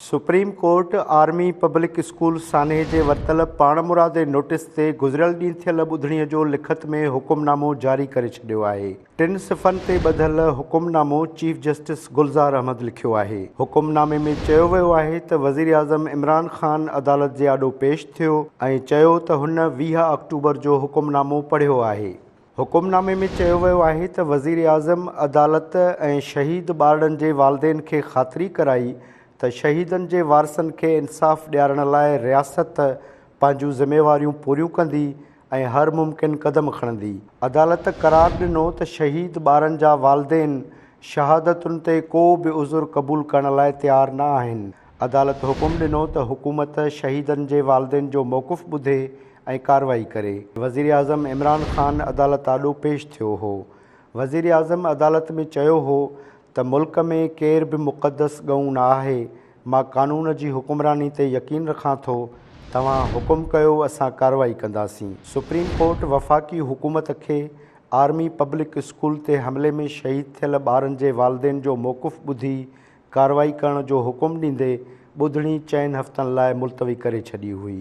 Supreme court army public school سانحي جي ورتل پاڻمرادي نوٽيس تي گذريل ڏينهن ٿيل ٻڌڻي جو لکت ۾ حڪم نامو جاري ڪري ڇڏيو آهي. ٽن صفحن تي ٻڌل حڪم نامو چيف جسٽس گلزار احمد لکيو آهي. حڪم نامي ۾ چيو ويو آهي ته وزيراعظم عمران خان عدالت جي آڏو پيش ٿيو ۽ چيو ته هن 20 آڪٽوبر جو حڪم نامو پڙهيو آهي. حڪم نامي ۾ چيو ويو آهي ته وزيراعظم عدالت ۽ شهيد ٻارڙن جي والدين کي خاطري ڪرائي ته شهيدن جي وارثن کي انصاف ڏيارڻ لاء رياست پنهنجون ذميواريون پوريون ڪندي ۽ هر ممڪن قدم کڻندي. عدالت قرار ڏنو ته شهيد ٻارن جا والدين شهادتن تي ڪو به عذر قبول ڪرڻ لاء تيار نه آهن. عدالت حڪم ڏنو ته حڪومت شهيدن جي والدين جو موقف ٻڌي ۽ ڪارروائي ڪري. وزيراعظم عمران خان عدالت آڏو پيش ٿيو هو. وزيراعظم عدالت ۾ چيو هو ته ملڪ ۾ ڪير به مقدس ڳئون نه آهي، مان قانون جي حڪمراني تي يقين رکان ٿو، توهان حڪم ڪيو اسان ڪارروائي ڪنداسين. سپريم ڪورٽ وفاقي حڪومت کي آرمي پبلڪ اسڪول تي حملي ۾ شهيد ٿيل ٻارن جي والدين جو موقف ٻڌي ڪارروائي ڪرڻ جو حڪم ڏيندي ٻڌڻي چئن هفتن لاء ملتوي ڪري ڇڏي هئي.